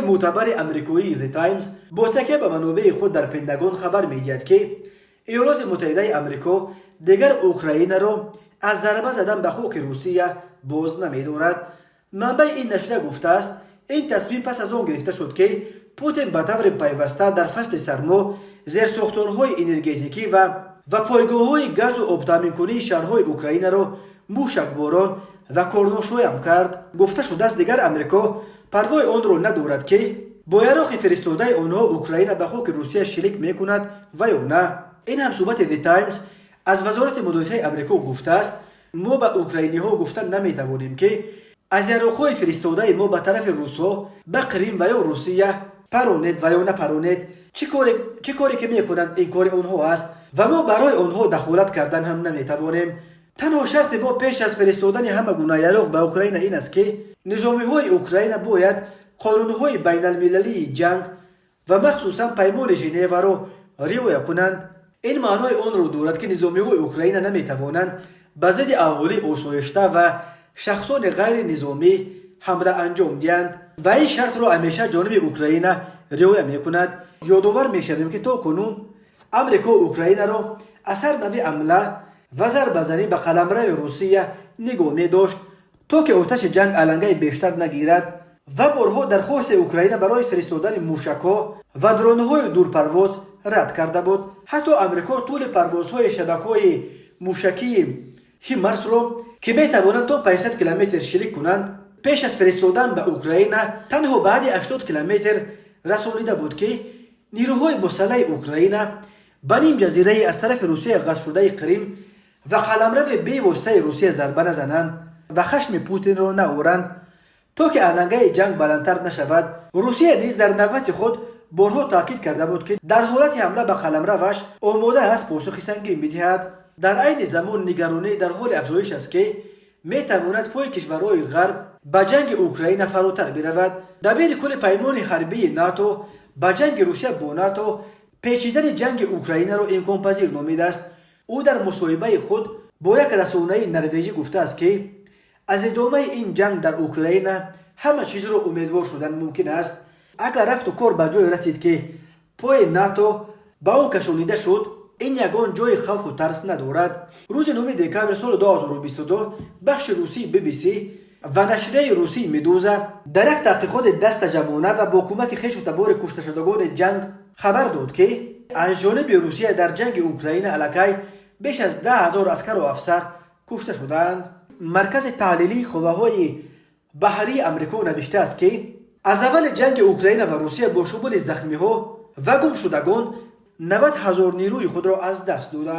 Мӯътабари амрикоии The Times бо такя ба манобеи худ дар Пентагон хабар медиҳад, ки Иёлоти Муттаҳидаи Амрико дигар Украинаро аз зарба задан ба хоки Русия боз намедорад. Манбаи ин нашрия гуфтааст, ин тасмим пас аз он гирифта шуд, ки Путин ба таври пайваста дар фасли сармо зерсохторҳои энергетикӣ ва пойгоҳҳои газу обтаъминкунии шаҳрҳои Украинаро мушакборон ва корношоям кард. Гуфта шудааст, дигар Амрико парвои онро надорад, ки бо яроқи фиристодаи онҳо Украина ба хоки Русия шилик мекунад ва ё на. Ин ҳамсӯҳбати The Times аз Вазорати мудофиаи Амрико гуфтааст: «Мо ба украиниҳо гуфта наметавонем, ки аз яроқҳои фиристодаи мо ба тарафи русҳо ба Қрим ва ё Русия паронед ва ё напаронед. Чӣ коре ки мекунанд, ин кори онҳо аст ва мо барои онҳо дахолат кардан ҳам наметавонем. Танҳо шарти мо пеш аз фиристодани ҳама гуна яроқ ба Украина ин аст, ки низомиҳои Украина бояд қонунҳои байналмилалии ҷанг ва махсусан Паймони Женеваро риоя кунанд. Ин маънои онро дорад, ки низомиҳои Украина наметавонанд ба зидди аҳолии осоишта ва шахсони ғайринизомӣ ҳамла анҷом диҳанд ва ин шартро ҳамеша ҷониби Украина риоя мекунад». Ёдовар мешавем, ки то кунун Амрико Украинаро аз ҳар навъи ҳамла ва зарбазанӣ ба қаламрави Русия нигоҳ медошт, то ки оташи ҷанг алангаи бештар нагирад, ва борҳо дархости Украина барои фиристодани мушакҳо ва дронҳои дурпарвоз рад карда буд. Ҳатто Амрико тӯли парвозҳои шабакаҳои мушакии Химарсро, ки метавонанд то 500 километр шилик кунанд, пеш аз фиристодан ба Украина танҳо баъди 80 километр расонида буд, ки нирӯҳои мусаллаҳи Украина ба нимҷазираи аз тарафи Русия ғасбшудаи Қрим ва қаламрави бевоситаи Русия зарба назананд ва хашми Путинро наоранд, то ки алангаи ҷанг баландтар нашавад. Русия низ дар навбати худ борҳо таъкид карда буд, ки дар ҳолати ҳамла ба қаламраваш омода аст посухи сангин бидиҳад. Дар айни замон нигаронӣ дар ҳоли афзоиш аст, ки метавонад пои кишварҳои ғарб ба ҷанги Украина фаротар биравад. Дабири кулли Паймони ҳарбии НАТО ба ҷанги Русия бо НАТО печидани ҷанги Украинаро имконпазир номидааст. Ӯ дар мусоҳибаи худ бо як расонаи норвежӣ гуфтааст, ки аз идомаи ин ҷанг дар Украина ҳама чизро умедвор шудан мумкин аст. Агар рафту кор ба ҷое расид, ки пои НАТО ба он кашонида шуд, ин ягон ҷои хавфу тарс надорад. Рӯзи 9 декабри соли 2022 бахши русии BBC ва нашрияи русии Медуза дар як таҳқиқоти дастаҷамъона ва бо кӯмаки хешу табори кушташудагони ҷанг хабар дод, ки аз ҷониби Русия дар ҷанги Украина аллакай беш аз 10 000 аскару афсар кушта шудаанд. Маркази таҳлилии қувваҳои баҳрии Амрико навиштааст, ки аз аввали ҷанги Украина ва Русия бо шумули захмиҳо ва гумшудагон 90 000 нерӯи худро аз даст додаанд.